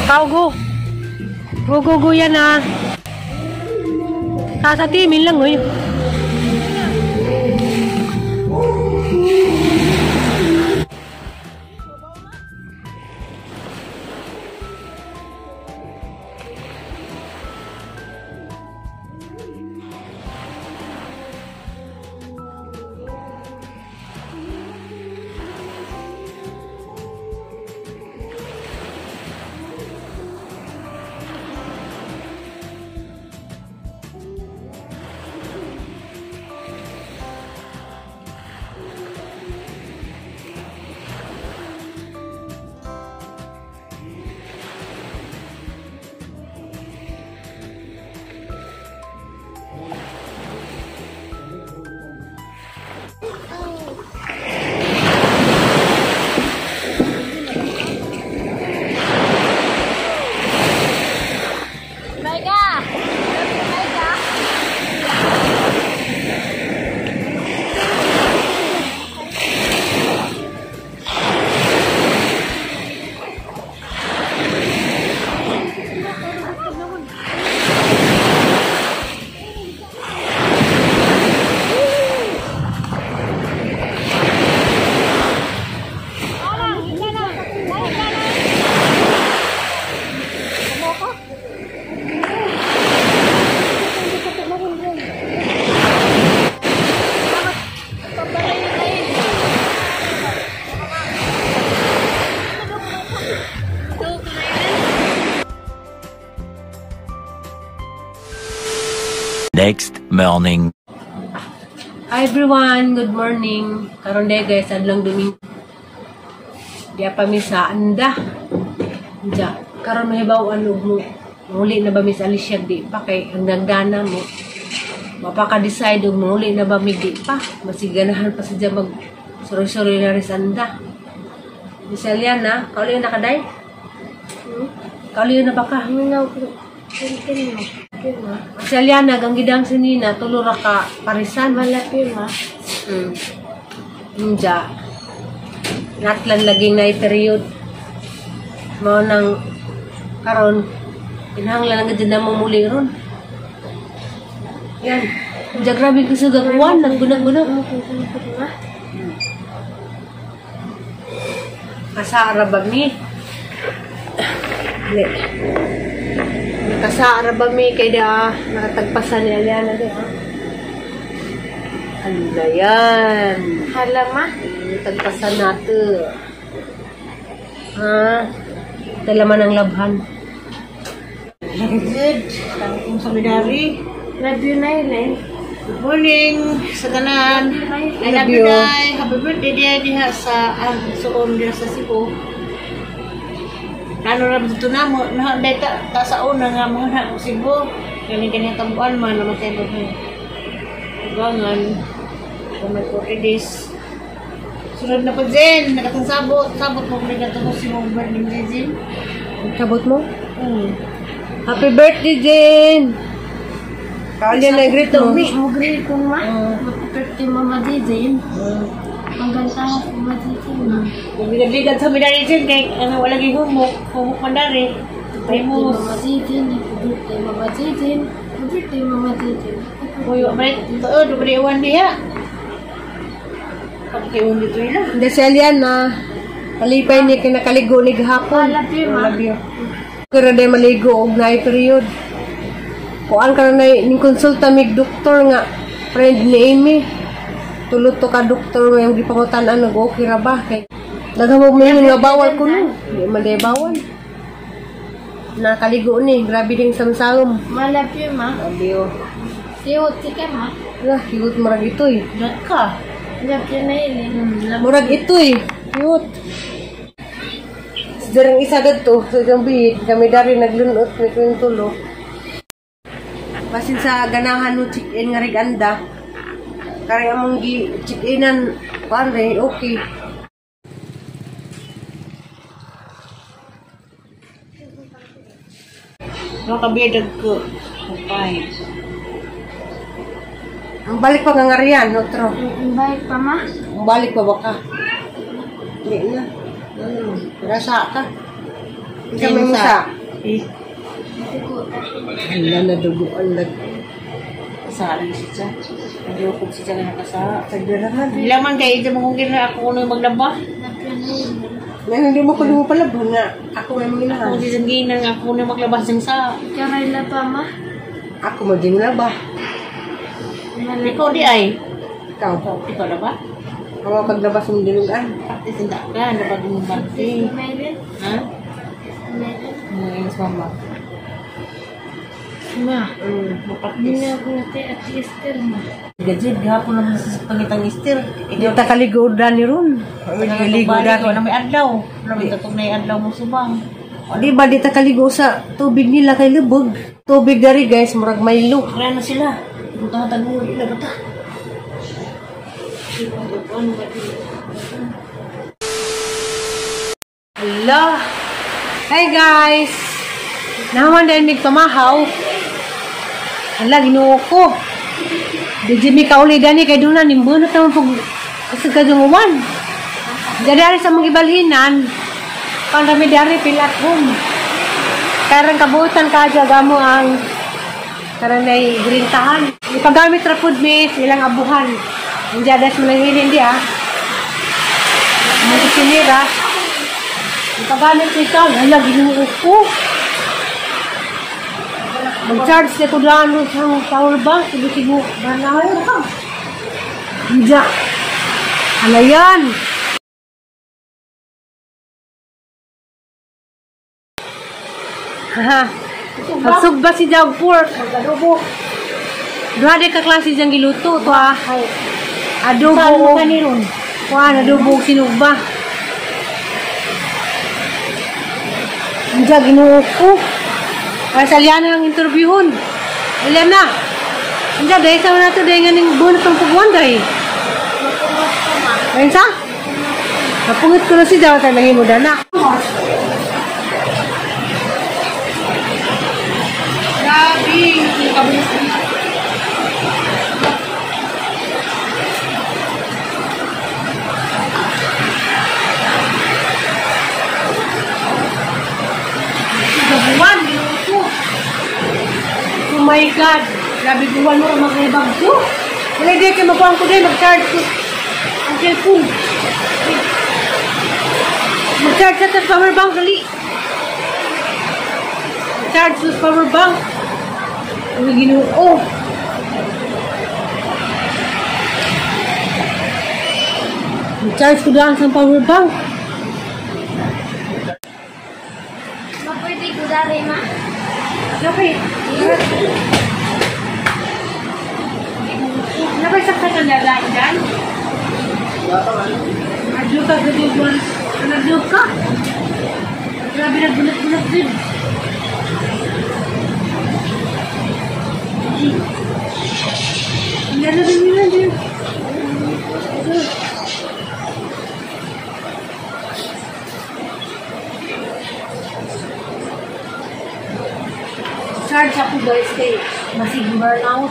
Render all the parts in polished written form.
Tao, go. Go, go, go yan ah. Sa timin lang, oy. Next morning. Hi everyone, good morning. Karon day guys, adlong Domingo. Diya pa mi sa Anda. Diya, karon mahibaw-an og mo. Muli na ba mi sa Alicia di pa kay ang dagdana mo. Mapaka-decide og muli na ba mi di pa. Masiganahan pa siya mag suroy-suroy na rin sa Anda. Miss Eliana, kauliyo na ka day? Kauliyo na ba ka? Si Aliana, gang gidang si Nina, tulo ra ka parisan. Malaki ma. Inja. Natlan laging na period. Mao nang karon kinahanglan lang gid na mo muli ron. Yan. Inja grabe kusog ang uwan, naggunag-gunag. Kasaara ba mi? Dili. Nakasaara ba mi kay da nakatagpasan ni Aliana di ha? Ano na yan? Hala ma? Natagpasan nato. Ha? Dalaman ang labhan. Good. Tangkong sa midari. Love you, Nailin. Good morning sa tanan. I love you, Day. Happy birthday diha diha sa suon diha sa Cebu. Ano ra dito na mo na day ta sa una nga mga na Cebu. Kani kani tambuan man namatay ba mo. Ugangan. Kung may 40 days. Sunod na po Jen, nakatang sabot. Sabot mo kung nagkatong si mong birthday Jen. Sabot mo? Happy birthday, Jen! Kaulyan na greet mo. Mo-greet ko ma. Happy birthday, Mama Jen. Ang ganda ko, Mama Jen. Ligad-ligad sa midari Jen, kay ano, wala gi humok. Humok man dari. Happy birthday, Mama Jen. Happy birthday, Mama Jen. Happy birthday, Mama Jen. Uy, may tuod, may iwan diha. Pagkiwan dito ila. Hindi si Aliana. Palipay ni kinakaligo ni gahapon. I love you, ma. I love you. Pero day maligo og naay period. Kuan ka na ning konsulta mig doktor nga friend ni Amy. Tulot to ka doktor may gipangutan-an nag okay ra ba kay daghan mo mingon nga bawal kuno. Di man day bawal. Nakaligo ni, grabe ding samsaom. Ma, love you, ma. Love you. Cute ka, ma. Lah, cute murag itoy. Dot ka. Love you, Nailin. Murag itoy. Cute. Darang isa gadto sa isang bihit, kami dari naglunot may kwintulo. Basin sa ganahan no check-in nga riganda. Kare among gi check-inan kuan re okay. No kabidag ko. Kapay. Ang balik pa nga ngarian, otro. Ang balik pa ma? Ang balik pa baka. Hindi na. Rasa ka. Isa may musa. Eh. Hala na duguan na. Kasali siya. Nagyukog siya nga nakasa. Tagdaraman. Laman kay ito mong gina ako na maglaba. Ngayon hindi mo ko lumo pala nga. Ako may mga Ako si Sanginan ako na maglaba siyang sa. Karay la pa ma. Ako mo din laba. Ikaw di ay. Ikaw. Ikaw laba? Ako paglabas mo dinugan. Practice ang ka, nabag mo bante. Meron. Ha? Meron. Mga mama. Ma. Mapractice. Hindi ako nate at Easter ma. Gajid, gahapon naman sa pangitang Easter. Hindi ta kaligo ni ron. Kaligo Ikaw na may adlaw. Wala may tatong na adlaw mo subang. Di ba di ta kaligo sa tubig nila kay lubog. Tubig dari guys, murag maylo. Kaya na sila. Punta ka taguli na bata. Hello. Hi guys. Naman dahil mig pamahaw. Hala, Ginoo ko. Di Jimmy kauli dani kay duna nimbunot naman pag kusog ka uwan. Jadi ari sa mga ibalhinan, pang rami dari feel at home. Karang kabutan ka gamo ang karang nay grintahan. Ipagamit ra pud mi ilang abuhan. Hindi adas mananghilin di ah. Mga sinira. Ipagamit nito, hala, Ginoo ko. Mag-charge na ko daan sa power bank. Sigo-sigo. Banaw ka. Hindi. Alayan. Haha. Magsugba si Dog Pork. Adobo. Duha di ka klase diyang giluto. Ito ah. Adobo. Kuan, adobo sinugba. Hindi, Ginoo ko. Ay, sa Liana ang interviewon. Liana. Hindi, dahil sa mga nato, dahil nga ning bonus ang pagwan, dahil. Ayun sa? Napungit ko na si Jawa, tayo nangin mo dana. Grabe, kabilis. Gabuan, ginoo. Oh my God! Grabe buwan mo ang mga ko. Wala di kayo magkuhan ko din, mag-charge ko. Ang cellphone. Mag-charge sa power bank, dali. Mag-charge sa power bank. Ang ginoo. Mag-charge ko daan sa power bank. Ma, pwede ko dari ma? Napay. Napay saktan ang lalain dyan? Adyo ka, gabi. Adyo ka. Grabe, nagbulat-bulat din. Ano din nila din? Charge ako guys kay masig burnout.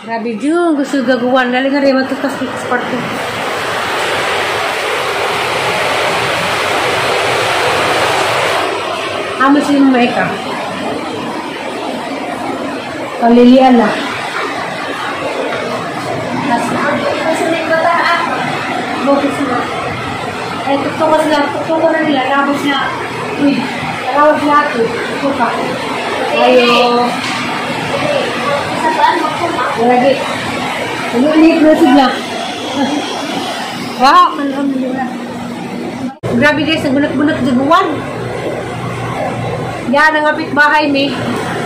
Grabe jung, gusto gagawan. Dali nga rin matutas sa kwarto. Amo siya yung maika. Palilian na. Bukis na. Eh, tuktukan sila. Tuktukan na nila. Tapos na. Uy, tawag sila ito. Tuktukan. Ayo. Lagi. Ano ini close na. Wow, alhamdulillah. Grabe guys, ang bunot-bunot jaguan. Yan ang kapit bahay mi.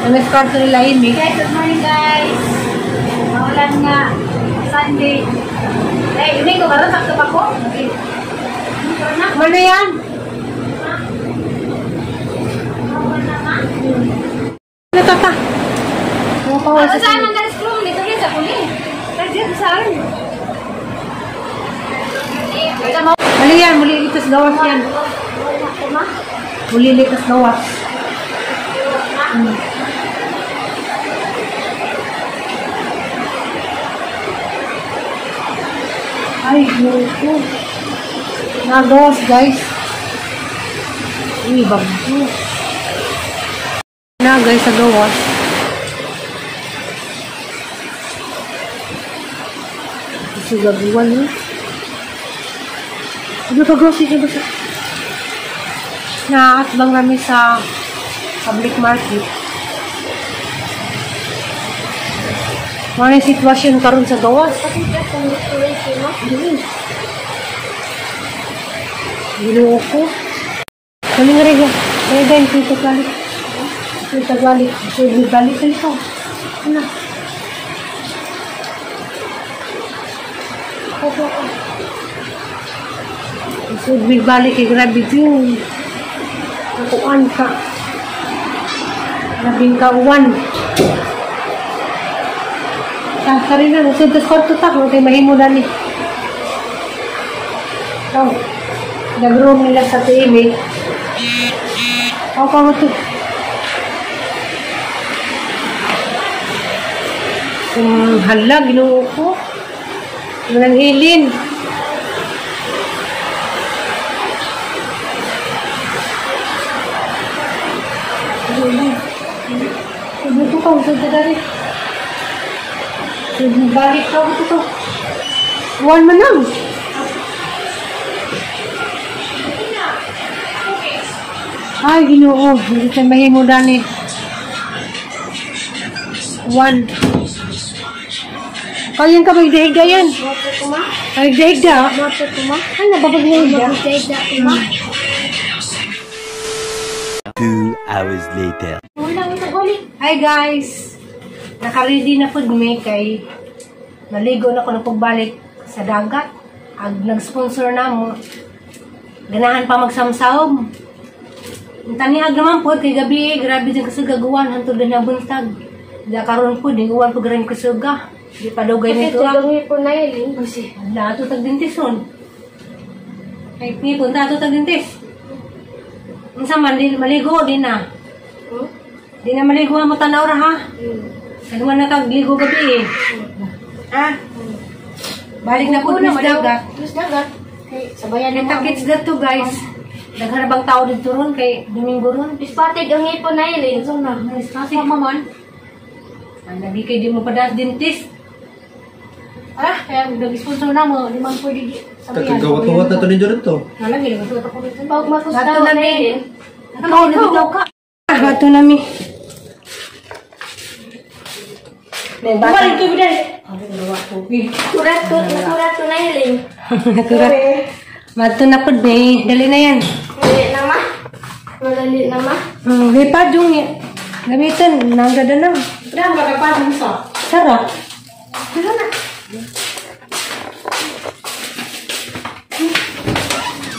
Ang escorto nila yun mi. Guys, good morning guys. Maulan nga Sunday. Eh, ini ko karon sakto pa ko. Okay. Mana yan? Ano tata? Ano saan ang galis room? Dito rin sa kuli. Saan? Mali yan, muli likas gawas yan. Muli likas gawas. Ay, ginoo. Nagawas, guys. Uy, bagyo. Na, guys, sa gawas. Sugag-uwan, no? Ano ka, grocery ka ba sa... Naatbang kami sa public market. Ano yung sitwasyon karon sa gawas? Ginoo ko. Kami nga rin. Kaya dahil ito galit. Ito galit. Ito galit. Ito. Ano? Opo. So, balik kay grabe yun. Nakuan ka. Labing kauan. Sari na. Nasa sa kwarto ta. Kung tayo mahimo na ni. Oh. Nag-room nila sa TV. Ako pa mo ito. Hala, ginoo ko. Walang hilin. Buto ka, usad na dari. Balik ka, buto ka. One man lang. Ay, ginoo. Hindi tayo mahimo dani. One. Kayan ka, magdahigda yan. Magdahigda. Ay, nababagdahigda. 2 hours later. Hi guys! Naka-ready na po mi kay naligo na ko na pagbalik sa dagat. Ag nag-sponsor na mo. Ganahan pa magsamsawb. Taniag naman po kay gabi, grabe din kasugagawan hantod na buntag. Da karon po di uwan po garing kasuga. Di pa dugay nito. Kasi po na yun. Ala ato tag dentist ron. Ay ni punta ato tag dentist. Unsa man di maligo di na. Di na maligo mo tanaw ra ha. Kay man nakagligo gabi eh. Ha? Balik na po sa dagat. Sa dagat. Kay sabayan na kita dito guys. Daghan bang tao dito ron kay Domingo ron. Ispatig ang ipon na ilin. So na, ispatig man. Ang lagi kay di mo padas dentist. Ah, kaya nag-sponsor na mo, di man pwede sabayan. Kagawat-gawat na to ninyo dito. Wala gid ko ako dito. Pag makustaw na ilin. Ikaw na bitaw ka. Ato nami. May bata. Wala tubig dai. Turat Turat na ilin. Naturat. Madto na pud ni. Dali na yan. Madali na ma. Madali na ma. Lipad yung gamitin. Nanggada na. Dahil magkapadong sa. Sarap. Tara na.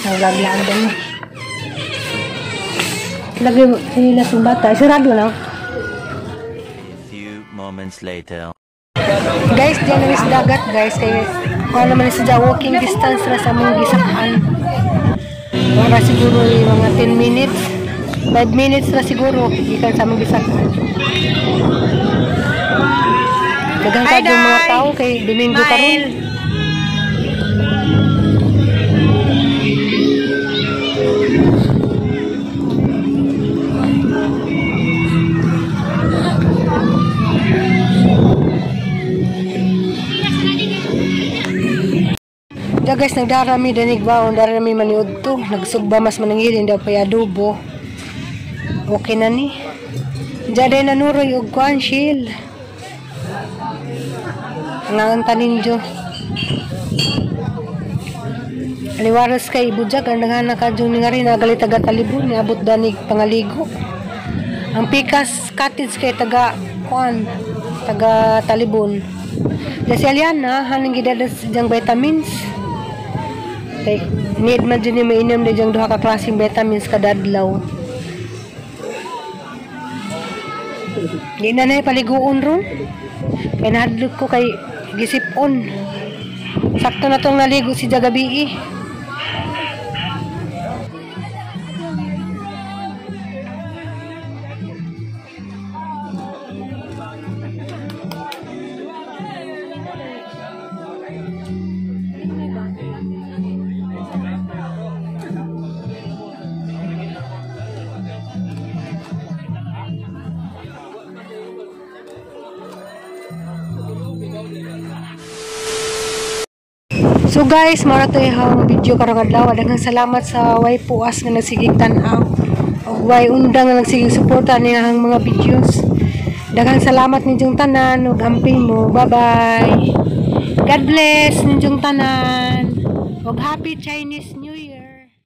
Naglaglaagan na. Lagay mo sila sa bata. Sarado na. A few moments later. Guys, diyan na sa dagat guys. Kaya kung naman sa walking distance na sa mong gisakaan. Wala siguro yung mga 10 minutes. 5 minutes na siguro. Gikan sa mong gisakaan. Daghang ka yung mga tao kay Domingo karon. Da guys, nagdarami danig baon, darami maniud to. Nagsugba mas manangilin daw pa adobo. Okay na ni. Diyan nanuroy og kuan shield. Ang taninjo. Aliwaras kay bujag ang daghan ka jung nga rin nagalit taga Talibon niabot danig pangaligo. Ang Pikas Cottage kay taga kuan, taga Talibon. Da si Aliana haning gidadas jang vitamins. Kay need man jud ni mainom na jang duha ka klaseng vitamins kada adlaw. Di na nay paliguon ron. Kay nahadlok ko kay gisip-on. Sakto na tong naligo si Jagabi. So guys, mao ra to ihang video karong adlaw. Daghang salamat sa way puas nga nagsigig tan-aw ug way undang nga nagsigig suporta niyang mga videos. Daghang salamat ninyong tanan ug amping mo. Bye-bye. God bless ninyong tanan. Ug happy Chinese